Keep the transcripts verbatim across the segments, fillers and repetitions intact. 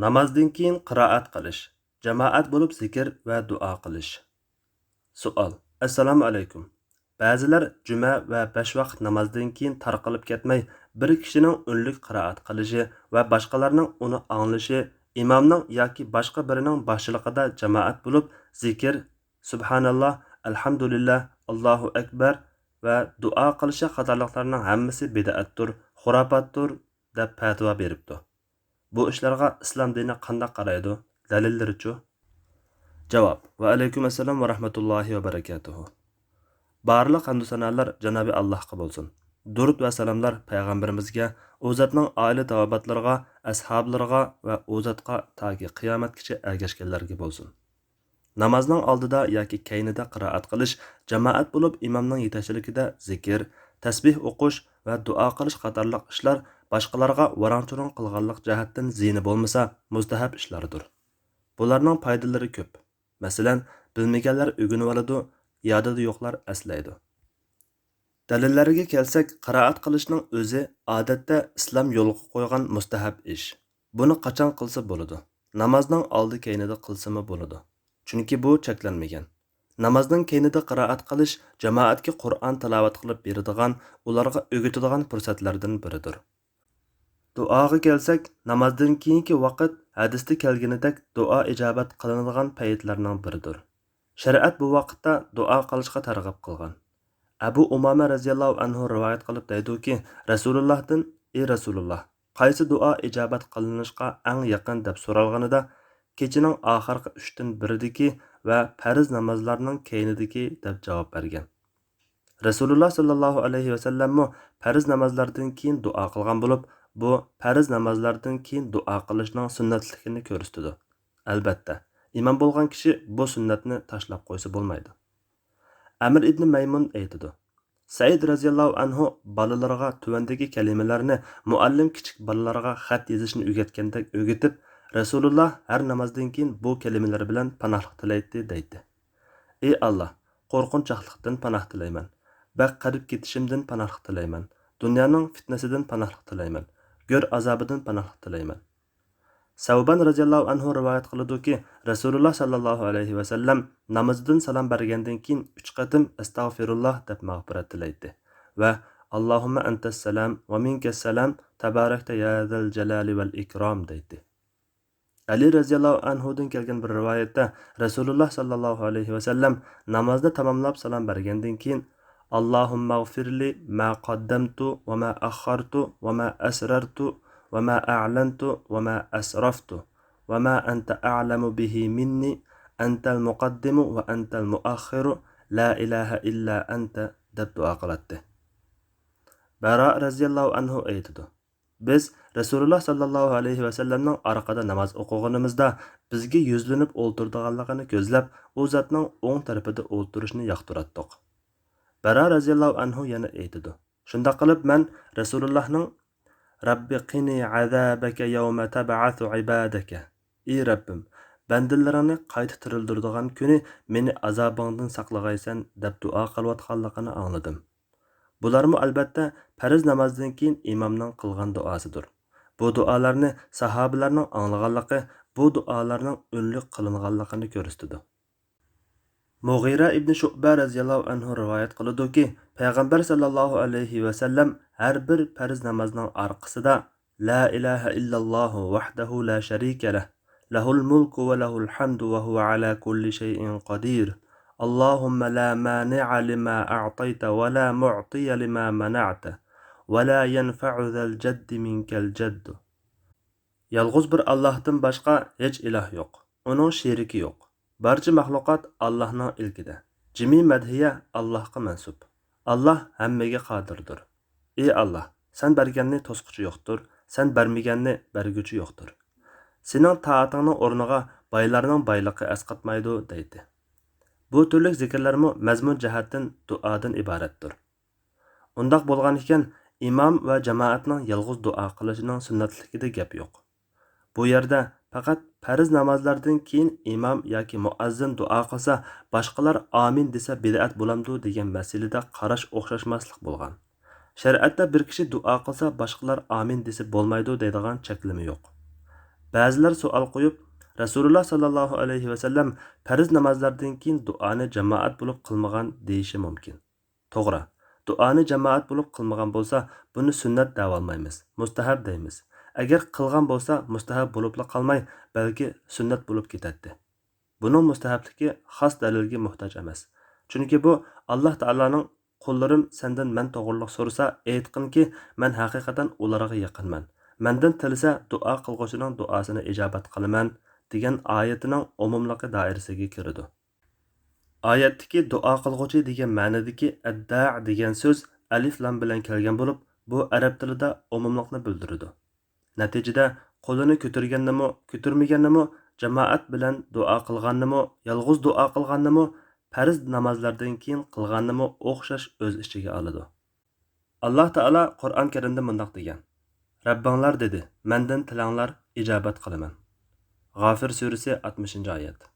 نامازدىن كېيىن قىرائەت قىلىش، جامائەت بولۇپ زىكىر ۋە دۇئا قىلىش. سوئال. ئەسسالامۇ ئەلەيكۇم. بەزىلەر جۈمە ۋە بەش ۋاقىت نامازدىن كېيىن تارقىلىپ كەتمەي، بىر كىشىنىڭ ئۈنلۈك قىرائەت قىلىشى ۋە باشقىلارنىڭ ئۇنى ئاڭلىشى، ئىمامنىڭ ياكى باشقا بىرىنىڭ باشچىلىقىدا جامائەت بولۇپ زىكىر، سۇبھاناللا، ئەلھەمدۇلىللا، ئاللاھۇ ئەكبەر ۋە دۇئا قىلىشى قاتارلىقلارنىڭ ھەممىسى بىدئەتتۇر، خۇراپاتتۇر، دەپ پەتىۋا بېرىپتۇ. بۇ ئىشلارغا ئىسلام دىنى قانداق قارايدۇ؟ دەلىللىرىچۇ؟ جاۋاب. ۋەئەلەيكۇم ئەسسالام ۋە رەھمەتۇللاھى ۋە بەرىكاتۇھۇ. بارلىق ھەمدۇ سانالار جانابى ئاللاھقا بولسۇن. دۇرۇت ۋە سالاملار پەيغەمبىرىمىزگە، ئۇ زاتنىڭ ئائىلە تاۋابىئاتلىرىغا، ئەسھابلىرىغا ۋە ئۇ زاتقا تاكى قىيامەتكىچە ئەگەشكەنلەرگە بولسۇن. نامازنىڭ ئالدىدا ياكى كەينىدە قىرائەت قىلىش، جامائەت بولۇپ ئىمامنىڭ يېتەكچىلىكىدە زىكىر، تەسبىھ ئوقۇش ۋە دۇئا قىلىش قاتارلىق ئىشلار باشقىلارغا ۋاراڭ-چۇرۇڭ قىلغانلىق جەھەتتىن زىيىنى بولمىسا، مۇستەھەب ئىشلاردۇر. بۇلارنىڭ پايدىلىرى كۆپ. مەسىلەن، بىلمىگەنلەر ئۆگىنىۋالىدۇ، يادىدا يوقلار ئەسلەيدۇ. دەلىللەرگە كەلسەك، قىرائەت قىلىشنىڭ ئۆزى ئادەتتە ئىسلام يولغا قويغان مۇستەھەب ئىش. بۇنى قاچان قىلسا بولىدۇ. نامازنىڭ ئالدى-كەينىدە قىلسىمۇ بولىدۇ. چۈنكى بۇ چەكلەنمىگەن. نامازنىڭ كەينىدە قىرائەت قىلىش جامائەتكە قۇرئان تىلاۋەت قىلىپ بېرىدىغان، ئۇلارغا ئۆگىتىدىغان پۇرسەتلەردىن بىرىدۇر. دۇئاغا كەلسەك، نامازدىن كېيىنكى ۋاقىت ھەدىستە كەلگىنىدەك دۇئا ئىجابەت قىلىنىدىغان پەيتلەرنىڭ بىرىدۇر. شەرىئەت بۇ ۋاقىتتا دۇئا قىلىشقا تەرغىب قىلغان. ئەبۇ ئۇمامە رەزىياللاھۇ ئەنھۇ رىۋايەت قىلىپ دەيدۇكى، رەسۇلۇللاھتىن، ئى رەسۇلۇللاھ، قايسى دۇئا ئىجابەت قىلىنىشقا ئەڭ يېقىن دەپ سورالغىنىدا، كېچىنىڭ ئاخىرقى ئۈچتىن بىرىدىكى ۋە پەرز نامازلارنىڭ كەينىدىكى دەپ جاۋاب بەرگەن. رەسۇلۇللاھ ساللاللاھۇ ئەلەيھى ۋەسەللەممۇ پەرز نامازلاردىن كېيىن دۇئا قىلغان بولۇپ، بۇ پەرز نامازلاردىن كېيىن دۇئا قىلىشنىڭ سۈننەتلىكىنى كۆرسىتىدۇ. ئەلبەتتە، ئىمام بولغان كىشى بۇ سۈننەتنى تاشلاپ قويسا بولمايدۇ. ئەمىر ئىبنى مەيمۇن ئېيتىدۇ، سەئىد رەزىياللاھۇ ئەنھۇ بالىلىرىغا تۆۋەندىكى كەلىمىلەرنى مۇئەللىم كىچىك بالىلارغا خەت يېزىشنى ئۆگەتكەندەك ئۆگىتىپ، رەسۇلۇللاھ ھەر نامازدىن كېيىن بۇ كەلىمىلەر بىلەن پاناھلىق تىلەيتتى دەيتتى. ئى ئاللاھ، قورقۇنچاقلىقتىن پاناھ تىلەيمەن. بەك قېرىپ كېتىشىمدىن پاناھلىق تىلەيمەن. دۇنيانىڭ پىتنىسىدىن پاناھلىق تىلەيمەن. گۆر ئازابىدىن پاناھلىق تىلەيمەن. سەۋبان رەزىياللاھۇ ئەنھۇ رىۋايەت قىلىدۇكى، رەسۇلۇللاھ ساللاللاھۇ ئەلەيھى ۋەسەللەم نامىزىدىن سالام بەرگەندىن كېيىن ئۈچ قېتىم ئەستەغفىرۇللاھ دەپ مەغپىرەت تىلەيتتى ۋە ئاللاھۇممە ئەنتەسسالام ۋە مىنكەسسالام تەبارەكتە يا زەل جالالى ۋەل ئىكرام دەيتتى. ئەلى رەزىياللاھۇ ئەنھۇدىن كەلگەن بىر رىۋايەتتە رەسۇلۇللاھ ساللاللاھۇ ئەلەيھى ۋەسەللەم نامازنى تاماملاپ سالام بەرگەندىن كېيىن، اللهم اغفر لي ما قدمت وما أخرت وما أسررت وما أعلنت وما أسرفت وما أنت أعلم به مني، أنت المقدم وأنت المؤخر، لا إله إلا أنت دەپ دۇئا قىلاتتى. بەرا رەزىياللاھۇ ئەنھۇ ئېيتىدۇ، بىز رەسۇلۇللاھ ساللاللاھۇ ئەلەيھى ۋەسەللەمنىڭ ئارقىدا ناماز ئوقۇغىنىمىزدا، بىزگە يۈزلىنىپ ئولتۇرىدىغانلىقىنى كۆزلەپ، ئۇ زاتنىڭ ئوڭ تەرىپىدە ئولتۇرۇشنى ياقتۇراتتۇق. بەرا رەزىياللاھۇ ئەنھۇ يەنە ئېيتىدۇ، شۇنداق قىلىپ مەن رەسۇلۇللاھنىڭ، رب قني عذابك يوم تبعث عبادك، ئى رەببىم، بەندىلىرىڭنى قايتا تىرىلدۈرىدىغان كۈنى مېنى ئازابىڭدىن ساقلىغايسەن دەپ دۇئا قىلىۋاتقانلىقىنى ئاڭلىدىم. بۇلارمۇ ئەلبەتتە پەرز نامازدىن كېيىن ئىمامنىڭ قىلغان دۇئاسىدۇر. بۇ دۇئالارنى ساھابىلەرنىڭ ئاڭلىغانلىقى، بۇ دۇئالارنىڭ ئۈنلۈك قىلىنغانلىقىنى كۆرسىتىدۇ. مۇغىرە ئىبنى شۇئبە رەزىياللاھۇ ئەنھۇ رىۋايەت قىلىدۇكى، پەيغەمبەر ساللاللاھۇ ئەلەيھى ۋەسەللەم ھەر بىر پەرز نامازنىڭ ئارقىسىدا، لا إله إلا الله وحده لا شريك له، له الملك وله الحمد وهو على كل شيء قدير، اللهم لا مانع لما أعطيت ولا معطي لما منعت، ولا ينفع ذا الجد منك الجد. يالغۇز بىر ئاللاھتىن باشقا ھېچ ئىلاھ يوق. ئۇنىڭ شېرىكى يوق. بارچە مەخلۇقات ئاللاھنىڭ ئىلكىدە. جىمى مەدھىيە ئاللاھقا مەنسۇپ. ئاللاھ ھەممىگە قادىردۇر. ئى ئاللاھ، سەن بەرگەننى توسقۇچى يوقتۇر، سەن بەرمىگەننى بەرگۈچى يوقتۇر. سېنىڭ تائىتىڭنىڭ ئورنىغا بايلارنىڭ بايلىقى ئەسقاتمايدۇ، دەيتتى. بۇ تۈرلۈك زىكىرلەرمۇ مەزمۇن جەھەتتىن دۇئادىن ئىبارەتتۇر. ئۇنداق بولغان ئىكەن، ئىمام ۋە جامائەتنىڭ يالغۇز دۇئا قىلىشىنىڭ سۈننەتلىكىدە گەپ يوق. بۇ يەردە پەقەت پەرز نامازلاردىن كېيىن ئىمام ياكى مۇئەززىن دۇئا قىلسا، باشقىلار ئامىن دېسە بىدئەت بولامدۇ دېگەن مەسىلىدە قاراش ئوخشاشماسلىق بولغان. شەرىئەتتە بىر كىشى دۇئا قىلسا، باشقىلار ئامىن دېسە بولمايدۇ دەيدىغان چەكلىمە يوق. بەزىلەر سوئال قويۇپ، رەسۇلۇللا ساللاللاھۇ ئەلەيھى ۋەسەللەم پەرز نامازلاردىن كېيىن دۇئانى جامائەت بولۇپ قىلمىغان دېيىشى مۇمكىن. توغرا، دۇئانى جامائەت بولۇپ قىلمىغان بولسا، بۇنى سۈننەت دەۋالمايمىز، مۇستەھەب دەيمىز. ئەگەر قىلغان بولسا، مۇستەھەب بولۇپلا قالماي، بەلكى سۈننەت بولۇپ كېتەتتى. بۇنىڭ مۇستەھەبلىكى خاس دەلىلگە موھتاج ئەمەس. چۈنكى بۇ ئاللاھ تائالانىڭ، «قۇللىرىم سەندىن مەن توغرىلىق سورىسا، ئېيتقىنكى، مەن ھەقىقەتەن ئۇلارغا يېقىنمەن. مەندىن تىلىسە، دۇئا قىلغۇچىنىڭ دۇئاسىنى ئىجابەت قىلىمەن» دېگەن ئايىتىنىڭ ئومۇملۇقى دائىرىسىگە كىرىدۇ. ئايەتتىكى دۇئا قىلغۇچى دېگەن مەنىدىكى ئەدداء دېگەن سۆز ئەلىف لام بىلەن كەلگەن بولۇپ، بۇ ئەرەب تىلىدا ئومۇملۇقنى بىلدۈرىدۇ. نەتىجىدە، قولىنى كۆتۈرگەننىمۇ، كۆتۈرمىگەننىمۇ، جامائەت بىلەن دۇئا قىلغاننىمۇ، يالغۇز دۇئا قىلغاننىمۇ، پەرز نامازلاردىن كېيىن قىلغاننىمۇ ئوخشاش ئۆز ئىچىگە ئالىدۇ. ئاللاھ تائالا قۇرئان كەرىمدە مۇنداق دېگەن: «رەببىڭلار دېدى، مەندىن تىلەڭلار، ئىجابەت قىلىمەن.» غافىر سۈرىسى، ئاتمىشىنچى ئايەت.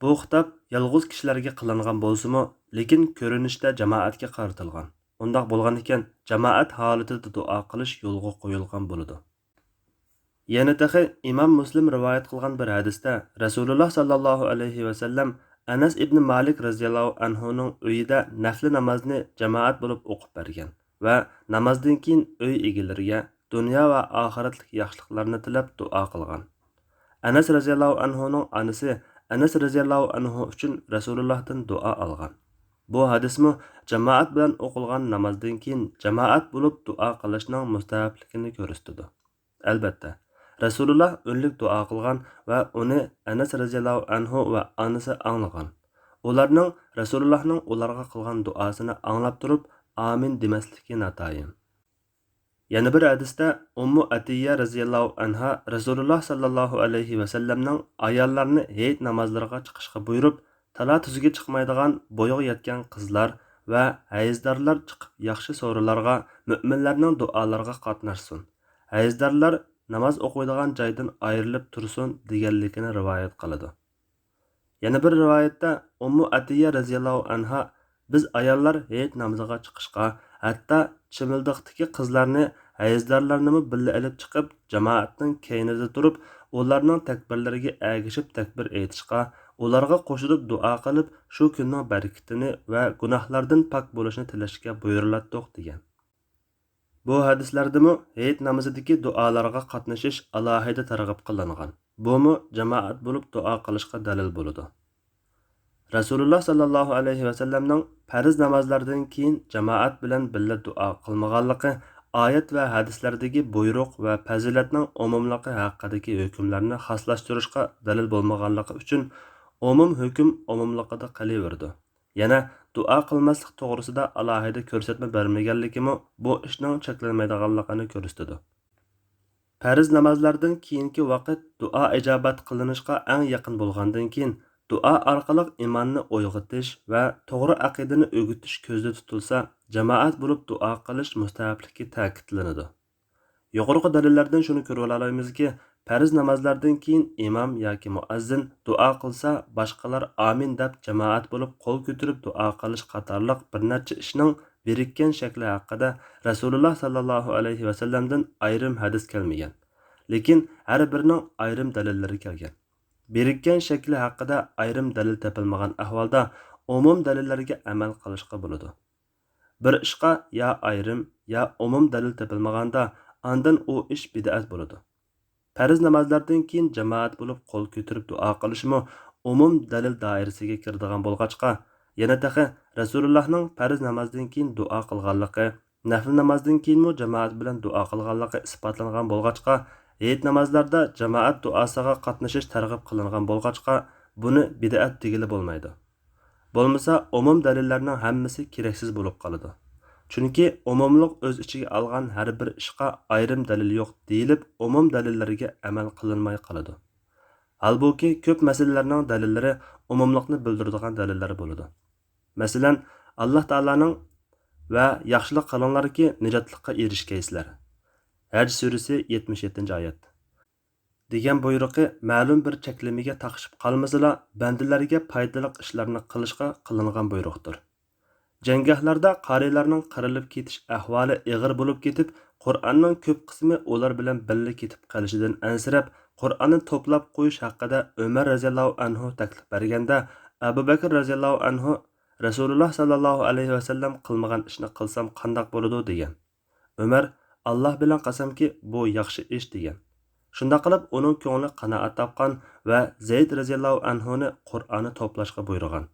بۇ خىتاب يالغۇز كىشىلەرگە قىلىنغان بولسىمۇ، لېكىن كۆرۈنۈشتە جامائەتكە قارىتىلغان. ئۇنداق بولغانىكەن، جامائەت ھالىتىدە دۇئا قىلىش يولغا قويۇلغان بولىدۇ. يەنە تېخى ئىمام مۇسلىم رىۋايەت قىلغان بىر ھەدىستە رەسۇلۇللا ساللاللاھۇ ئەلەيھى ۋەسەللەم ئەنەس ئىبنى مالىك رەزىياللاھۇ ئەنھۇنىڭ ئۆيىدە نەفلى نامازنى جامائەت بولۇپ ئوقۇپ بەرگەن ۋە نامازدىن كېيىن ئۆي ئىگىلىرىگە دۇنيا ۋە ئاخىرەتلىك ياخشىلىقلارنى تىلەپ دۇئا قىلغان. ئەنەس رەزىياللاھۇ ئەنھۇنىڭ ئانىسى ئەنەس رەزىياللاھۇ ئەنھۇ ئۈچۈن رەسۇلۇللاھتىن دۇئا ئالغان. بۇ ھەدىسمۇ جامائەت بىلەن ئوقۇلغان نامازدىن كېيىن جامائەت بولۇپ دۇئا قىلىشنىڭ مۇستەھەبلىكىنى كۆرسىتىدۇ. ئەلبەتتە، رەسۇلۇللا ئۈنلۈك دۇئا قىلغان ۋە ئۇنى ئەنەس رەزىياللاھۇ ئەنھۇ ۋە ئانىسى ئاڭلىغان. ئۇلارنىڭ رەسۇلۇللاھنىڭ ئۇلارغا قىلغان دۇئاسىنى ئاڭلاپ تۇرۇپ، «ئامىن» دېمەسلىكى ناتايىن. يەنە بىر ھەدىستە ئۇممۇ ئەتىيە رەزىياللاھۇ ئەنھا رەسۇلۇللا ساللاللاھۇ ئەلەيھى ۋەسەللەمنىڭ ئاياللارنى ھېيت نامازلىرىغا چىقىشقا بۇيرۇپ، تالا-تۈزىگە چىقمايدىغان بويىغا يەتكەن قىزلار ۋە ھەيزدارلار چىقىپ ياخشى سورۇنلارغا، مۆمىنلەرنىڭ دۇئالىرىغا قاتناشسۇن، ھەيزدارلار ناماز ئوقۇيدىغان جايدىن ئايرىلىپ تۇرسۇن دېگەنلىكىنى رىۋايەت قىلىدۇ. يەنە بىر رىۋايەتتە ئۇممۇ ئەتىيە رەزىياللاھۇ ئەنھا، بىز ئاياللار ھېيت نامىزىغا چىقىشقا، ھەتتا چىملىقتىكى قىزلارنى، ھەيزدارلارنىمۇ بىللە ئېلىپ چىقىپ، جامائەتنىڭ كەينىدە تۇرۇپ، ئۇلارنىڭ تەكبىرلىرىگە ئەگىشىپ تەكبىر ئېيتىشقا، ئۇلارغا قوشۇلۇپ دۇئا قىلىپ، شۇ كۈننىڭ بەرىكىتىنى ۋە گۇناھلاردىن پاك بولۇشنى تىلەشكە بۇيرۇلاتتۇق، دېگەن. بۇ ھەدىسلەردىمۇ ھېيت نامىزىدىكى دۇئالارغا قاتنىشىش ئالاھىدە تەرغىب قىلىنغان. بۇمۇ جامائەت بولۇپ دۇئا قىلىشقا دەلىل بولىدۇ. رەسۇلۇللا ساللاللاھۇ ئەلەيھى ۋەسەللەمنىڭ پەرز نامازلاردىن كېيىن جامائەت بىلەن بىللە دۇئا قىلمىغانلىقى ئايەت ۋە ھەدىسلەردىكى بۇيرۇق ۋە پەزىلەتنىڭ ئومۇملۇقى ھەققىدىكى ھۆكۈملەرنى خاسلاشتۇرۇشقا دەلىل بولمىغانلىقى ئۈچۈن، ئومۇم ھۆكۈم ئومۇملۇقىدا قېلىۋېرىدۇ. يەنە دۇئا قىلماسلىق توغرىسىدا ئالاھىدە كۆرسەتمە بەرمىگەنلىكىمۇ بۇ ئىشنىڭ چەكلەنمەيدىغانلىقىنى كۆرسىتىدۇ. پەرز نامازلاردىن كېيىنكى ۋاقىت دۇئا ئىجابەت قىلىنىشقا ئەڭ يېقىن بولغاندىن كېيىن، دۇئا ئارقىلىق ئىماننى ئويغىتىش ۋە توغرا ئەقىدىنى ئۆگىتىش كۆزدە تۇتۇلسا، جامائەت بولۇپ دۇئا قىلىش مۇستەھەپلىكى تەكىتلىنىدۇ. يۇقىرىقى دەلىللەردىن شۇنى كۆرۈۋالالايمىزكى، پەرز نامازلاردىن كېيىن ئىمام ياكى مۇئەززىن دۇئا قىلسا، باشقىلار «ئامىن» دەپ جامائەت بولۇپ قول كۆتۈرۈپ دۇئا قىلىش قاتارلىق بىر نەچچە ئىشنىڭ بىرىككەن شەكلى ھەققىدە رەسۇلۇللا ساللاللاھۇ ئەلەيھى ۋەسەللەمدىن ئايرىم ھەدىس كەلمىگەن. لېكىن ھەر بىرىنىڭ ئايرىم دەلىللىرى كەلگەن. بىرىككەن شەكلى ھەققىدە ئايرىم دەلىل تېپىلمىغان ئەھۋالدا ئومۇم دەلىللەرگە ئەمەل قىلىشقا بولىدۇ. بىر ئىشقا يا ئايرىم، يا ئومۇم دەلىل تېپىلمىغاندا، ئاندىن ئۇ ئىش بىدئەت بولىدۇ. پەرز نامازلاردىن كېيىن جامائەت بولۇپ قول كۆتۈرۈپ دۇئا قىلىشمۇ ئومۇم دەلىل دائىرىسىگە كىرىدىغان بولغاچقا، يەنە تېخى رەسۇلۇللاھنىڭ پەرز نامازدىن كېيىن دۇئا قىلغانلىقى، نەپلى نامازدىن كېيىنمۇ جامائەت بىلەن دۇئا قىلغانلىقى ئىسپاتلانغان بولغاچقا، ھېيت نامازلاردا جامائەت دۇئاسىغا قاتنىشىش تەرغىب قىلىنغان بولغاچقا، بۇنى بىدئەت دېگىلى بولمايدۇ. بولمىسا، ئومۇم دەلىللەرنىڭ ھەممىسى كېرەكسىز بولۇپ قالىدۇ. چۈنكى ئومۇملۇق ئۆز ئىچىگە ئالغان ھەر بىر ئىشقا ئايرىم دەلىل يوق دېيىلىپ، ئومۇم دەلىللەرگە ئەمەل قىلىنماي قالىدۇ. ھالبۇكى، كۆپ مەسىلىلەرنىڭ دەلىللىرى ئومۇملۇقنى بىلدۈرىدىغان دەلىللەر بولىدۇ. مەسىلەن، ئاللاھ تائالانىڭ «ۋە ياخشىلىق قىلىڭلاركى، نىجاتلىققا ئېرىشكەيسىلەر.» ھەج سۈرىسى، يەتمىش يەتتىنچى ئايەت. دېگەن بۇيرۇقى مەلۇم بىر چەكلىمىگە تاقىشىپ قالمىسىلا، بەندىلەرگە پايدىلىق ئىشلارنى قىلىشقا قىلىنغان بۇيرۇقتۇر. جەڭگاھلاردا قارىيلارنىڭ قىرىلىپ كېتىش ئەھۋالى ئېغىر بولۇپ كېتىپ، قۇرئاننىڭ كۆپ قىسمى ئۇلار بىلەن بىللە كېتىپ قېلىشىدىن ئەنسىرەپ، قۇرئاننى توپلاپ قويۇش ھەققىدە ئۆمەر رەزىياللاھۇ ئەنھۇ تەكلىپ بەرگەندە، ئەبۇ بەكرى رەزىياللاھۇ ئەنھۇ رەسۇلۇللاھ ساللاللاھۇ ئەلەيھى ۋەسەللەم قىلمىغان ئىشنى قىلسام قانداق بولىدۇ؟ دېگەن. ئۆمەر، ئاللاھ بىلەن قەسەمكى، بۇ ياخشى ئىش، دېگەن. شۇنداق قىلىپ، ئۇنىڭ كۆڭلى قانائەت تاپقان ۋە زەيد رەزىياللاھۇ ئەنھۇنى قۇرئاننى توپلاشقا بۇيرۇغان.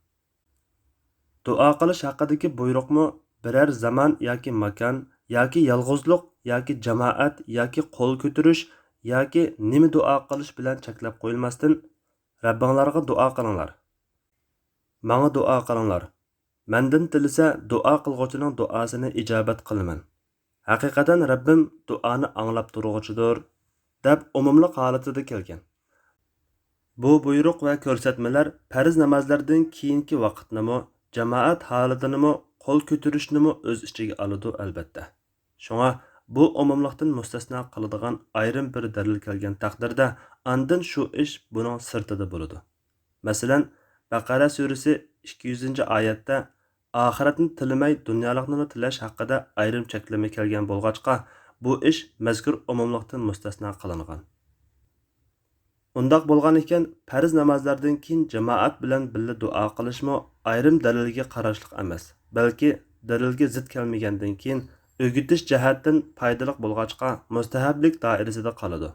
دۇئا قىلىش ھەققىدىكى بۇيرۇقمۇ بىرەر زامان ياكى ماكان ياكى يالغۇزلۇق ياكى جامائەت ياكى قول كۆتۈرۈش ياكى نېمە دۇئا قىلىش بىلەن چەكلەپ قويۇلماستىن، رەببىڭلارغا دۇئا قىلىڭلار. ماڭا دۇئا قىلىڭلار. مەندىن تىلىسە، دۇئا قىلغۇچىنىڭ دۇئاسىنى ئىجابەت قىلىمەن. ھەقىقەتەن رەببىم دۇئانى ئاڭلاپ تۇرغۇچىدۇر، دەپ ئومۇملۇق ھالىتىدە كەلگەن. بۇ بۇيرۇق ۋە كۆرسەتمىلەر پەرز نامازلاردىن كېيىنكى ۋاقىتنىمۇ، جامائەت ھالىتىنىمۇ، قول كۆتۈرۈشنىمۇ ئۆز ئىچىگە ئالىدۇ، ئەلۋەتتە. شۇڭا بۇ ئومۇملۇقتىن مۇستەسنا قىلىدىغان ئايرىم بىر دەلىل كەلگەن تەقدىردە، ئاندىن شۇ ئىش بۇنىڭ سىرتىدا بولىدۇ. مەسىلەن، بەقەرە سۈرىسى ئىككى يۈزىنچى ئايەتتە ئاخىرەتنى تىلىمەي دۇنيالىقنىلا تىلەش ھەققىدە ئايرىم چەكلىمە كەلگەن بولغاچقا، بۇ ئىش مەزكۇر ئومۇملۇقتىن مۇستەسنا قىلىنغان. ئۇنداق بولغان ئىكەن، پەرز نامازلاردىن كېيىن جامائەت بىلەن بىللە دۇئا قىلىشمۇ ئايرىم دەلىلگە قاراشلىق ئەمەس، بەلكى دەلىلگە زىت كەلمىگەندىن كېيىن ئۆگىتىش جەھەتتىن پايدىلىق بولغاچقا، مۇستەھەبلىك دائىرىسىدە قالىدۇ.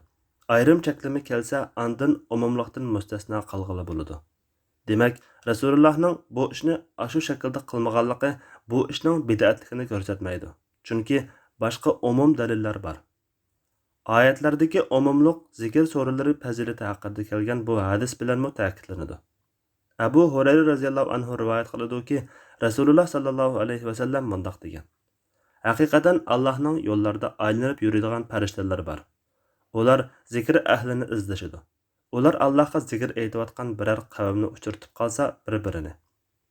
ئايرىم چەكلىمە كەلسە، ئاندىن ئومۇملۇقتىن مۇستەسنا قىلغىلى بولىدۇ. دېمەك، رەسۇلۇللاھنىڭ بۇ ئىشنى ئاشۇ شەكىلدە قىلمىغانلىقى بۇ ئىشنىڭ بىدئەتلىكىنى كۆرسەتمەيدۇ. چۈنكى باشقا ئومۇم دەلىللەر بار. ئايەتلەردىكى ئومۇملۇق زىكىر سورىلىرى پەزىلىتى ھەققىدە كەلگەن بۇ ھەدىس بىلەنمۇ تەكىتلىنىدۇ. ئەبۇ ھۇرەيرە رەزىياللاھۇ ئەنھۇ رىۋايەت قىلىدۇكى، رەسۇلۇللاھ ساللاللاھۇ ئەلەيھى ۋەسەللەم مۇنداق دېگەن: ھەقىقەتەن، ئاللاھنىڭ يوللاردا ئايلىنىپ يۈرىدىغان پەرىشتىلەر بار. ئۇلار زىكىر ئەھلىنى ئىزدىشىدۇ. ئۇلار ئاللاھقا زىكىر ئېيتىۋاتقان بىرەر قەۋمنى ئۇچرىتىپ قالسا، بىر-بىرىنى،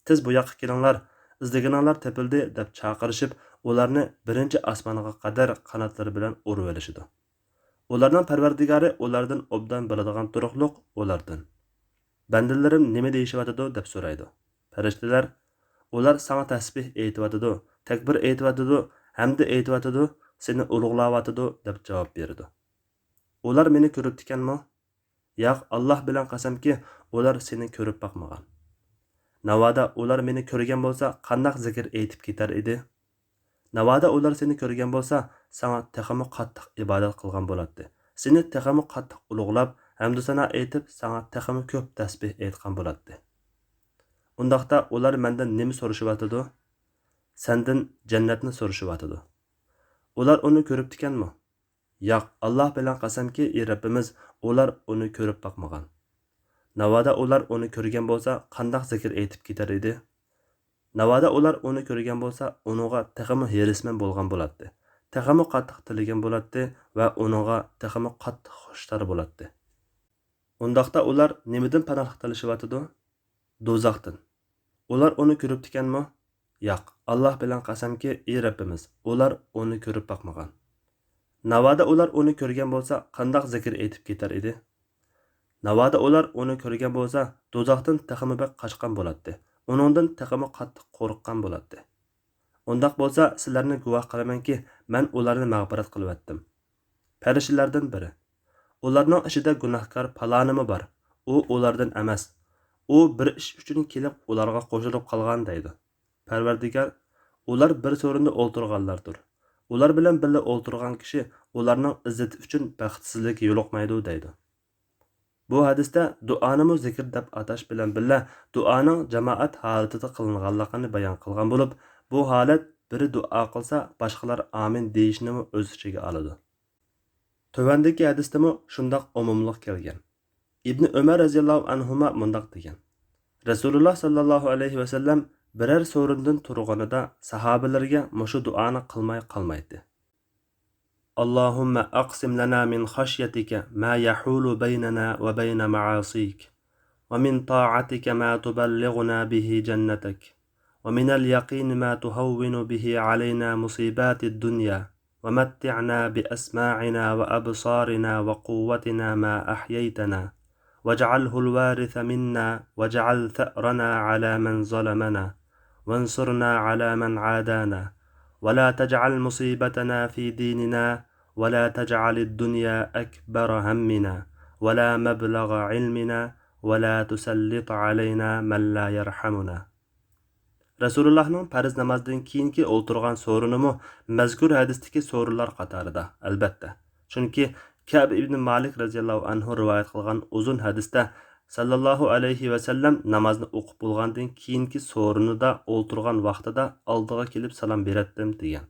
«تېز بۇ ياققا كېلىڭلار، ئىزدىگىنىڭلار تېپىلدى» دەپ چاقىرىشىپ، ئۇلارنى بىرىنچى ئاسمانغا قەدەر قاناتلىرى بىلەن ئۇرۇۋېلىشىدۇ. ئۇلارنىڭ پەرۋەردىگارى ئۇلاردىن ئوبدان بىلىدىغان تۇرۇقلۇق ئۇلاردىن. «بەندىلىرىم نېمە دېيىشىۋاتىدۇ؟» دەپ سورايدۇ. پەرىشتىلەر، «ئۇلار ساڭا تەسبىھ ئېيتىۋاتىدۇ، تەكبىر ئېيتىۋاتىدۇ، ھەمدە ئېيتىۋاتىدۇ، سېنى ئۇلۇغلاۋاتىدۇ» دەپ جاۋاب بېرىدۇ. «ئۇلار مېنى كۆرۈپتىكەنمۇ؟» «ياق، ئاللاھ بىلەن قەسەمكى، ئۇلار سېنى كۆرۈپ باقمىغان. ناۋادا ئۇلار مېنى كۆرگەن بولسا، قانداق زىكىر ئېيتىپ كېتەر ئىدى؟ ناۋادا ئۇلار سېنى كۆرگەن بولسا، ساڭا تېخىمۇ قاتتىق ئىبادەت قىلغان بولاتتى. سېنى تېخىمۇ قاتتىق ئۇلۇغلاپ، ھەمدۇسانا ئېيتىپ، ساڭا تېخىمۇ كۆپ تەسبىھ ئېيتقان بولاتتى. ئۇنداقتا ئۇلار مەندىن نېمە سورىشىۋاتىدۇ؟ سەندىن جەننەتنى سورىشىۋاتىدۇ. ئۇلار ئۇنى كۆرۈپتىكەنمۇ؟» «ياق، ئاللاھ بىلەن قەسەمكى، ئى رەببىمىز، ئۇلار ئۇنى كۆرۈپ باقمىغان. ناۋادا ئۇلار ئۇنى كۆرگەن بولسا، قانداق زىكىر ئېيتىپ كېتەر ئىدى؟ ناۋادا ئۇلار ئۇنى كۆرگەن بولسا، ئۇنىڭغا تېخىمۇ ھېرىسمەن بولغان بولاتتى، تېخىمۇ قاتتىق تىلىگەن بولاتتى ۋە ئۇنىڭغا تېخىمۇ قاتتىق خۇشتار بولاتتى. ئۇنداقتا ئۇلار نېمىدىن پاناھلىق تىلىشىۋاتىدۇ؟ دوزاختىن. ئۇلار ئۇنى كۆرۈپتىكەنمۇ؟ ياق، ئاللاھ بىلەن قەسەمكى، ئى رەببىمىز، ئۇلار ئۇنى كۆرۈپ باقمىغان. ناۋادا ئۇلار ئۇنى كۆرگەن بولسا، قانداق زىكىر ئېيتىپ كېتەر ئىدى؟ ناۋادا ئۇلار ئۇنى كۆرگەن بولسا، دوزاختىن تېخىمۇ بەك قاچقان بولاتتى، ئۇنىڭدىن تېخىمۇ قاتتىق قورققان بولاتتى. ئۇنداق بولسا، سىلەرنى گۇۋاھ قىلىمەنكى، مەن ئۇلارنى مەغپىرەت قىلىۋەتتىم. پەرىشتىلەردىن بىرى، ئۇلارنىڭ ئىچىدە گۇناھكار پالانىمۇ بار، ئۇ ئۇلاردىن ئەمەس، ئۇ بىر ئىش ئۈچۈن كېلىپ ئۇلارغا قوشۇلۇپ قالغان، دەيدۇ. پەرۋەردىگار، ئۇلار بىر سورۇندا ئولتۇرغانلاردۇر. ئۇلار بىلەن بىللە ئولتۇرغان كىشى ئۇلارنىڭ ئىززىتى ئۈچۈن بەختسىزلىككە يولۇقمايدۇ، دەيدۇ. بۇ ھەدىستە دۇئانىمۇ زىكىر دەپ ئاتاش بىلەن بىللە، دۇئانىڭ جامائەت ھالىتىدە قىلىنغانلىقىنى بايان قىلغان بولۇپ، بۇ ھالەت بىرى دۇئا قىلسا، باشقىلار ئامىن دېيىشنىمۇ ئۆز ئىچىگە ئالىدۇ. تۆۋەندىكى ھەدىستىمۇ شۇنداق ئومۇملۇق كەلگەن. ئىبنى ئۆمەر رەزىياللاھۇ ئەنھۇما مۇنداق دېگەن: رەسۇلۇللاھ ساللاللاھۇ ئەلەيھى ۋەسەللەم بىرەر سورۇندىن تۇرغىنىدا ساھابىلىرىگە مۇشۇ دۇئانى قىلماي قالمايتتى. اللهم أقسم لنا من خشيتك ما يحول بيننا وبين معاصيك، ومن طاعتك ما تبلغنا به جنتك، ومن اليقين ما تهون به علينا مصيبات الدنيا، ومتعنا بأسماعنا وأبصارنا وقوتنا ما أحييتنا، واجعله الوارث منا، واجعل ثأرنا على من ظلمنا، وانصرنا على من عادانا، ولا تجعل مصيبتنا في ديننا ولا تجعل الدنيا أكبر همنا ولا مبلغ علمنا ولا تسلط علينا من لا يرحمنا. رەسۇلۇللاھنىڭ پەرز نامازدىن كېيىنكى ئولتۇرغان سورۇنىمۇ مەزكۇر ھەدىستىكى سورۇنلار قاتارىدا، ئەلبەتتە. چۈنكى كەئب ئىبنى مالىك رەزىياللاھۇ ئەنھۇ رىۋايەت قىلغان ئۇزۇن ھەدىستە، سەللەللاھۇ ئەلەيھى ۋەسەللەم نامازنى ئوقۇپ بولغاندىن كېيىنكى سورۇنىدا ئولتۇرغان ۋاقتىدا ئالدىغا كېلىپ سالام بېرەتتىم، دېگەن.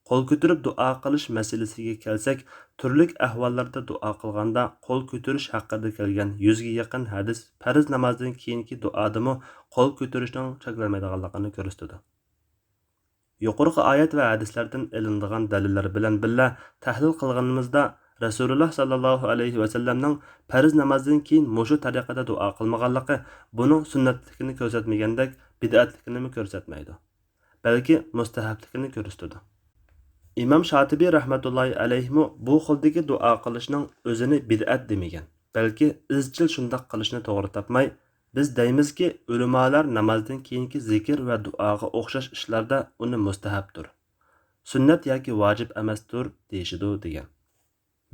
قول كۆتۈرۈپ دۇئا قىلىش مەسىلىسىگە كەلسەك، تۈرلۈك ئەھۋاللاردا دۇئا قىلغاندا قول كۆتۈرۈش ھەققىدە كەلگەن يۈزگە يېقىن ھەدىس پەرز نامازدىن كېيىنكى دۇئادىمۇ قول كۆتۈرۈشنىڭ چەكلەنمەيدىغانلىقىنى كۆرسىتىدۇ. يۇقىرىقى ئايەت ۋە ھەدىسلەردىن ئېلىنىدىغان دەلىللەر بىلەن بىللە تەھلىل قىلغىنىمىزدا، رەسۇلۇللا ساللاللاھۇ ئەلەيھى ۋەسەللەمنىڭ پەرز نامازدىن كېيىن مۇشۇ تەرىقىدە دۇئا قىلمىغانلىقى بۇنىڭ سۈننەتلىكىنى كۆرسەتمىگەندەك، بىدئەتلىكىنىمۇ كۆرسەتمەيدۇ. بەلكى مۇستەھەپلىكىنى كۆرسىتىدۇ. ئىمام شاتىبى رەھمەتۇللاھى ئەلەيھىمۇ بۇ خىلدىكى دۇئا قىلىشنىڭ ئۆزىنى بىدئەت دېمىگەن، بەلكى ئىزچىل شۇنداق قىلىشنى توغرا تاپماي، بىز دەيمىزكى، ئۆلىمالار نامازدىن كېيىنكى زىكىر ۋە دۇئاغا ئوخشاش ئىشلاردا ئۇنى مۇستەھەپتۇر، سۈننەت ياكى ۋاجىپ ئەمەستۇر دېيىشىدۇ، دېگەن.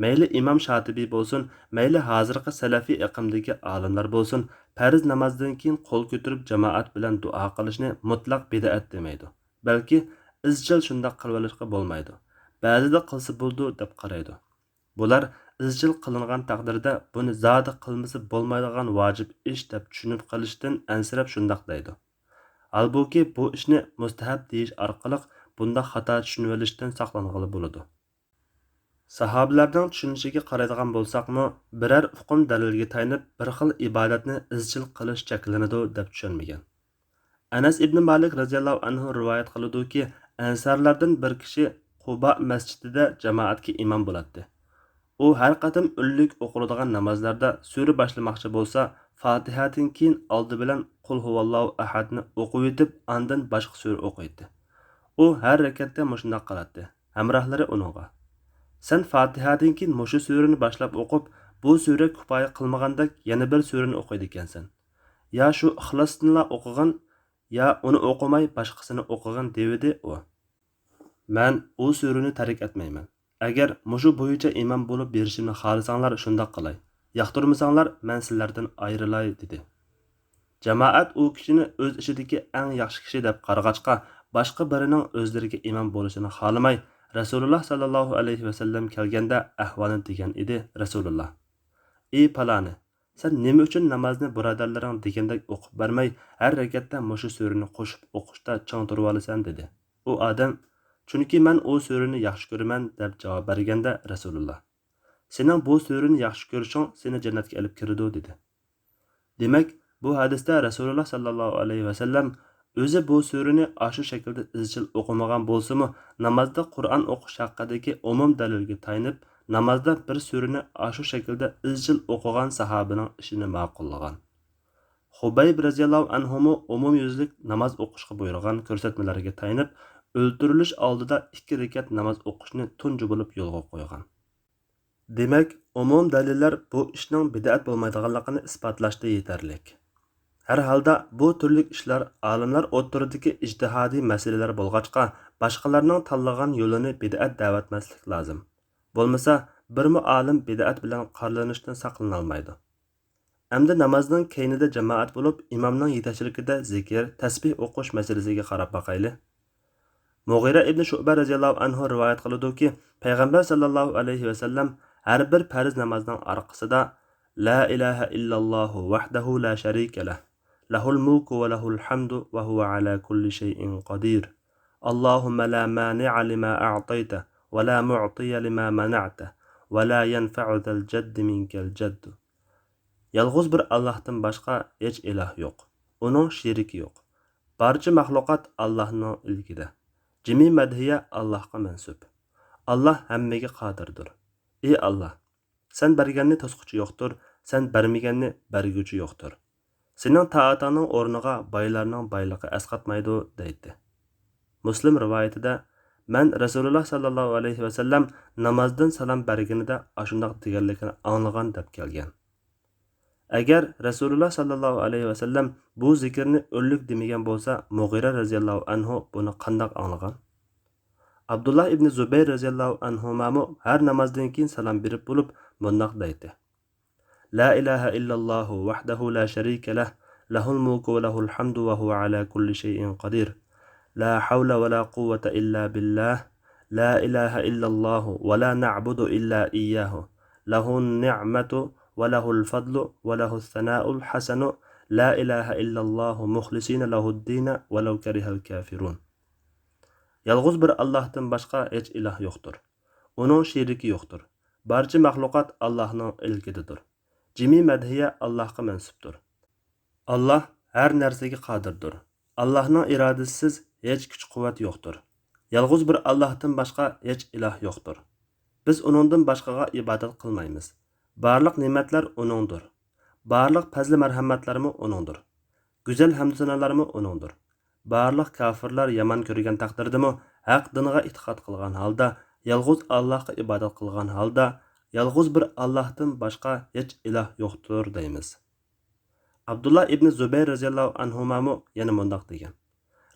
مەيلى ئىمام شاتىبى بولسۇن، مەيلى ھازىرقى سەلەفىي ئېقىمدىكى ئالىملار بولسۇن، پەرز نامازدىن كېيىن قول كۆتۈرۈپ جامائەت بىلەن دۇئا قىلىشنى مۇتلەق بىدئەت دېمەيدۇ، بەلكى ئىزچىل شۇنداق قىلىۋېلىشقا بولمايدۇ، بەزىدە قىلسا بولىدۇ دەپ قارايدۇ. بۇلار ئىزچىل قىلىنغان تەقدىردە بۇنى زادى قىلمىسا بولمايدىغان ۋاجىپ ئىش دەپ چۈشىنىپ قېلىشتىن ئەنسىرەپ شۇنداق دەيدۇ. ھالبۇكى، بۇ ئىشنى مۇستەھەپ دېيىش ئارقىلىق بۇنداق خاتا چۈشىنىۋېلىشتىن ساقلانغىلى بولىدۇ. ساھابىلەرنىڭ چۈشىنىشىگە قارايدىغان بولساقمۇ، بىرەر ئۇقۇم دەلىلگە تايىنىپ بىر خىل ئىبادەتنى ئىزچىل قىلىش چەكلىنىدۇ دەپ چۈشەنمىگەن. ئەنەس ئىبنى مالىك رەزىياللاھۇ ئەنھۇ رىۋايەت قىلىدۇكى، ئەنسارلاردىن بىر كىشى قۇبا مەسچىتىدە جامائەتكە ئىمام بولاتتى. ئۇ ھەر قېتىم ئۈنلۈك ئوقۇلىدىغان نامازلاردا سۈرە باشلىماقچى بولسا، فاتىھەدىن كېيىن ئالدى بىلەن قۇل ھۇۋاللاھۇ ئەھەدنى ئوقۇۋېتىپ، ئاندىن باشقا سۈرە ئوقۇيتتى. ئۇ ھەر رەكەتتە مۇشۇنداق قىلاتتى. ھەمراھلىرى ئۇنىڭغا، «سەن فاتىھەدىن كېيىن مۇشۇ سۈرىنى باشلاپ ئوقۇپ، بۇ سۈرە كۇپايە قىلمىغاندەك يەنە بىر سۈرىنى ئوقۇيدىكەنسەن. يا شۇ ئىخلاسنىلا ئوقۇغىن، يا ئۇنى ئوقۇماي باشقىسىنى ئوقۇغىن» دېۋىدى ئۇ. «مەن ئۇ سۈرىنى تەرك ئەتمەيمەن. ئەگەر مۇشۇ بويىچە ئىمام بولۇپ بېرىشىمنى خالىساڭلار شۇنداق قىلاي. ياقتۇرمىساڭلار مەن سىلەردىن ئايرىلاي» دېدى. جامائەت ئۇ كىشىنى ئۆز ئىچىدىكى ئەڭ ياخشى كىشى دەپ قارىغاچقا، باشقا بىرىنىڭ ئۆزلىرىگە ئىمام بولۇشىنى خالىماي، رەسۇلۇللا ساللاللاھۇ ئەلەيھى ۋەسەللەم كەلگەندە ئەھۋالنى دېگەن ئىدى رەسۇلۇللا. «ئى پالانى، سەن نېمە ئۈچۈن نامازنى بۇرادەرلىرىڭ دېگەندەك ئوقۇپ بەرمەي، ھەر رەكەتتە مۇشۇ سۈرىنى قوشۇپ ئوقۇشتا چىڭ تۇرۇۋالىسەن؟» دېدى. ئۇ ئادەم، «چۈنكى مەن ئۇ سۈرىنى ياخشى كۆرىمەن» دەپ جاۋاب بەرگەندە رەسۇلۇللا، «سېنىڭ بۇ سۈرىنى ياخشى كۆرۈشۈڭ سېنى جەننەتكە ئېلىپ كىرىدۇ» دېدى. دېمەك، بۇ ھەدىستە رەسۇلۇللا ساللاللاھۇ ئەلەيھى ۋەسەللەم ئۆزى بۇ سۈرىنى ئاشۇ شەكىلدە ئىزچىل ئوقۇمىغان بولسىمۇ، نامازدا قۇرئان ئوقۇش ھەققىدىكى ئومۇم دەلىلگە تايىنىپ، نامازدا بىر سۈرىنى ئاشۇ شەكىلدە ئىزچىل ئوقۇغان ساھابىنىڭ ئىشىنى ماقۇللىغان. خۇبەيب رەزىياللاھۇ ئەنھۇمۇ ئومۇميۈزلۈك ناماز ئوقۇشقا بۇيرۇغان كۆرسەتمىلەرگە تايىنىپ، ئۆلتۈرۈلۈش ئالدىدا ئىككى رەكەت ناماز ئوقۇشنى تۇنجى بولۇپ يولغا قويغان. دېمەك، ئومۇم دەلىللەر بۇ ئىشنىڭ بىدئەت بولمايدىغانلىقىنى ئىسپاتلاشتا يېتەرلىك. ھەر ھالدا بۇ تۈرلۈك ئىشلار ئالىملار ئوتتۇرىدىكى ئىجتىھادىي مەسىلىلەر بولغاچقا، باشقىلارنىڭ تاللىغان يولىنى بىدئەت دەۋەتمەسلىك لازىم. بولمىسا، بىرمۇ ئالىم بىدئەت بىلەن قارىلىنىشتىن ساقلىنالمايدۇ. ئەمدى نامازنىڭ كەينىدە جامائەت بولۇپ، ئىمامنىڭ يېتەكچىلىكىدە زىكىر، تەسبىھ ئوقۇش مەسىلىسىگە قاراپ باقايلى. مۇغىرە ئىبنى شۇئبە رەزىياللاھۇ ئەنھۇ رىۋايەت قىلىدۇكى، پەيغەمبەر ساللاللاھۇ ئەلەيھى ۋەسەللەم ھەر بىر پەرز نامازنىڭ ئارقىسىدا، لا ئىلاھە ئىللاللاھۇ ۋەھدەھۇ لا شەرىكە لەھ، لەھۇل مۇلكۇ ۋە لەھۇل ھەمدۇ ۋە ھۇۋە ئەلا كۇللى شەيئىن قەدىر. اللهم لا مانع لما أعطيت ولا معطي لما منعت ولا ينفع ذا الجد منك الجد. يالغۇز بىر ئاللاھتىن باشقا ھېچ ئىلاھ يوق. ئۇنىڭ شېرىكى يوق. بارچە مەخلۇقات ئاللاھنىڭ ئىلكىدە. جىمى مەدھىيە ئاللاھقا مەنسۇپ. ئاللاھ ھەممىگە قادىردۇر. ئى ئاللاھ! سەن بەرگەننى توسقۇچى يوقتۇر، سەن بەرمىگەننى بەرگۈچى يوقتۇر. سېنىڭ تائىتىڭنىڭ ئورنىغا بايلارنىڭ بايلىقى ئەسقاتمايدۇ، دەيتتى. مۇسلىم رىۋايىتىدە، مەن رەسۇلۇللا ساللاللاھۇ ئەلەيھى ۋەسەللەم نامازدىن سالام بەرگىنىدە ئاشۇنداق دېگەنلىكىنى ئاڭلىغان دەپ كەلگەن. ئەگەر رەسۇلۇللا ساللاللاھۇ ئەلەيھى ۋەسەللەم بۇ زىكىرنى ئۆلۈك دېمىگەن بولسا، مۇغىرە رەزىياللاھۇ ئەنھۇ بۇنى قانداق ئاڭلىغان؟ ئابدۇللا ئىبنى زۇبەير رەزىياللاھۇ ئەنھۇمامۇ ھەر نامازدىن كېيىن سالام بېرىپ بولۇپ مۇنداق دەيتتى: لا إله إلا الله وحده لا شريك له، له الملك وله الحمد وهو على كل شيء قدير. لا حول ولا قوة إلا بالله. لا إله إلا الله ولا نعبد إلا إياه. له النعمة وله الفضل وله الثناء الحسن. لا إله إلا الله مخلصين له الدين ولو كره الكافرون. يالغۇز بىر ئاللاھتىن باشقا ھېچ ئىلاھ يوقتۇر. ئۇنىڭ شېرىكى يوقتۇر. بارچە مەخلۇقات ئاللاھنىڭ ئىلكىدىدۇر. جىمى مەدھىيە ئاللاھقا مەنسۇپتۇر. ئاللاھ ھەر نەرسىگە قادىردۇر. ئاللاھنىڭ ئىرادىسىسىز ھېچ كۈچ-قۇۋۋەت يوقتۇر. يالغۇز بىر ئاللاھتىن باشقا ھېچ ئىلاھ يوقتۇر. بىز ئۇنىڭدىن باشقىغا ئىبادەت قىلمايمىز. بارلىق نېمەتلەر ئۇنىڭدۇر. بارلىق پەزلى مەرھەمەتلەرمۇ ئۇنىڭدۇر. گۈزەل ھەمدۇسانالارمۇ ئۇنىڭدۇر. بارلىق كاپىرلار يامان كۆرگەن تەقدىردىمۇ، ھەق دىنىغا ئېتىقاد قىلغان ھالدا، يالغۇز ئاللاھقا ئىبادەت قىلغان ھالدا، يالغۇز بىر ئاللاھتىن باشقا ھېچ ئىلاھ يوقتۇر دەيمىز. ئابدۇللا ئىبنى زۇبەير رەزىياللاھۇ ئەنھۇمامۇ يەنە مۇنداق دېگەن: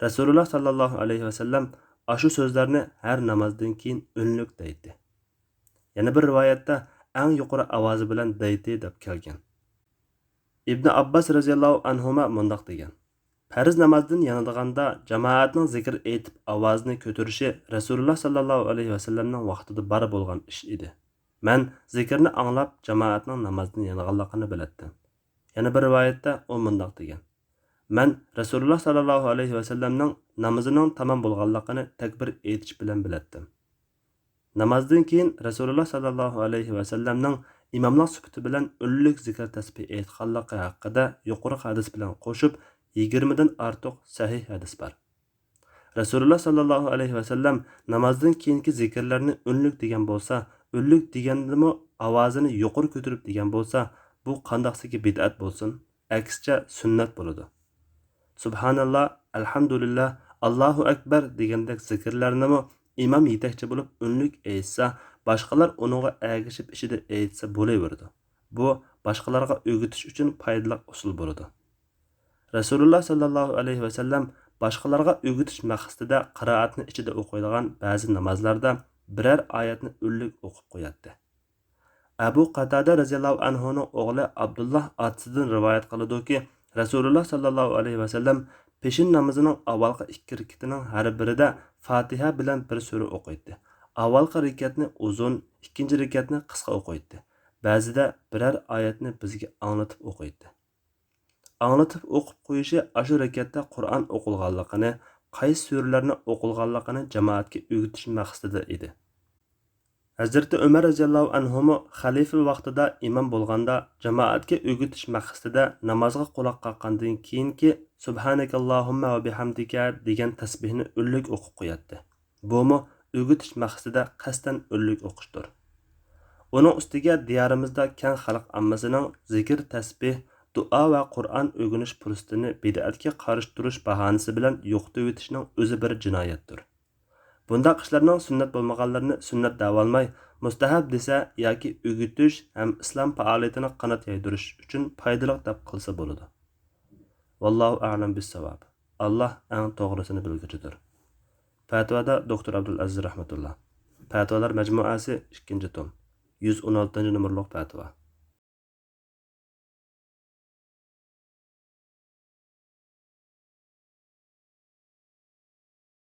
رەسۇلۇللا ساللاللاھۇ ئەلەيھى ۋەسەللەم ئاشۇ سۆزلەرنى ھەر نامازدىن كېيىن ئۈنلۈك دەيتتى. يەنە بىر رىۋايەتتە ئەڭ يۇقىرى ئاۋازى بىلەن دەيتتى دەپ كەلگەن. ئىبنى ئابباس رەزىياللاھۇ ئەنھۇما مۇنداق دېگەن: پەرز نامازدىن يانىدىغاندا جامائەتنىڭ زىكىر ئېيتىپ ئاۋازىنى كۆتۈرۈشى رەسۇلۇللا ساللاللاھۇ ئەلەيھى ۋەسەللەمنىڭ ۋاقتىدا بار بولغان ئىش ئىدى. مەن زىكىرنى ئاڭلاپ جامائەتنىڭ نامازدىن يانىغانلىقىنى بىلەتتىم. يەنە بىر رىۋايەتتە ئۇ مۇنداق دېگەن: مەن رەسۇلۇللا ساللاللاھۇ ئەلەيھى ۋەسەللەمنىڭ نامىزىنىڭ تامام بولغانلىقىنى تەكبىر ئېيتىش بىلەن بىلەتتىم. نامازدىن كېيىن رەسۇلۇللا ساللاللاھۇ ئەلەيھى ۋەسەللەمنىڭ ئىماملىق سۈپىتى بىلەن ئۈنلۈك زىكىر تەسبىھ ئېيتقانلىقى ھەققىدە يۇقىرىقى ھەدىس بىلەن قوشۇپ يىگىرمىدىن ئارتۇق سەھىھ ھەدىس بار. رەسۇلۇللا ساللاللاھۇ ئەلەيھى ۋەسەللەم نامازدىن كېيىنكى زىكىرلەرنى ئۈنلۈك دېگەن بولسا، ئۈنلۈك دېگەندىمۇ ئاۋازىنى يۇقىرى كۆتۈرۈپ دېگەن بولسا، بۇ قانداقسىكى بىدئەت بولسۇن؟ ئەكسىچە سۈننەت بولىدۇ. سۇبھاناللا، ئەلھەمدۇلىللا، ئاللاھۇ ئەكبەر دېگەندەك زىكىرلەرنىمۇ ئىمام يېتەكچى بولۇپ ئۈنلۈك ئېيتسا، باشقىلار ئۇنىڭغا ئەگىشىپ ئىچىدە ئېيتسا بولۇۋېرىدۇ. بۇ باشقىلارغا ئۆگىتىش ئۈچۈن پايدىلىق ئۇسۇل بولىدۇ. رەسۇلۇللا ساللاللاھۇ ئەلەيھى ۋەسەللەم باشقىلارغا ئۆگىتىش مەقسىتىدە قىرائەتنى ئىچىدە ئوقۇيدىغان بەزى نامازلاردا بىرەر ئايەتنى ئۈنلۈك ئوقۇپ قوياتتى. ئەبۇ قاتادە رەزىياللاھۇ ئەنھۇنىڭ ئوغلى ئابدۇللا ئاتىسىدىن رىۋايەت قىلىدۇكى، رەسۇلۇللا ساللاللاھۇ ئەلەيھى ۋەسەللەم پېشىن نامىزىنىڭ ئاۋۋالقى ئىككى رېكىتىنىڭ ھەر بىرىدە فاتىھە بىلەن بىر سۈرە ئوقۇيتتى. ئاۋۋالقى رېكەتنى ئۇزۇن، ئىككىنچى رېكەتنى قىسقا ئوقۇيتتى. بەزىدە بىرەر ئايەتنى بىزگە ئاڭلىتىپ ئوقۇيتتى. ئاڭلىتىپ ئوقۇپ قويۇشى ئاشۇ رېكەتتە قۇرئان ئوقۇلغانلىقىنى، قايسى سۈرىلەرنى ئوقۇلغانلىقىنى جامائەتكە ئۆگىتىش مەقسىتىدە ئىدى. ھەزرىتى ئۆمەر رەزىياللاھۇ ئەنھۇمۇ خەلىپە ۋاقتىدا ئىمام بولغاندا، جامائەتكە ئۆگىتىش مەقسىتىدە نامازغا قۇلاق قاققاندىن كېيىنكى سۇبھانەكاللاھۇممە ۋە بىھەمدىكە دېگەن تەسبىھنى ئۈنلۈك ئوقۇپ قوياتتى. بۇمۇ ئۆگىتىش مەقسىتىدە قەستەن ئۈنلۈك ئوقۇشتۇر. ئۇنىڭ ئۈستىگە دىيارىمىزدا كەڭ خەلق ئاممىسىنىڭ زىكىر، تەسبىھ، دۇئا ۋە قۇرئان ئۆگىنىش پۇرسىتىنى بىدئەتكە قارشى تۇرۇش باھانىسى بىلەن يوقىتىۋېتىشنىڭ ئۆزى بىر جىنايەتتۇر. بۇنداق ئىشلارنىڭ سۈننەت بولمىغانلىرىنى سۈننەت دەۋالماي، مۇستەھەب دېسە ياكى ئۆگىتىش ھەم ئىسلام پائالىيىتىنى قانات يايدۇرۇش ئۈچۈن پايدىلىق دەپ قىلسا بولىدۇ. ۋاللاھۇ ئەئلەم بىسساۋاب. ئاللاھ ئەڭ توغرىسىنى بىلگۈچىدۇر. پەتىۋادا دوكتور ئابدۇلئەزىز رەھمەتۇللا. پەتىۋالار مەجمۇئەسى، ئىككىنچى توم. يۈز ئون ئالتىنچى نومۇرلۇق پەتىۋا.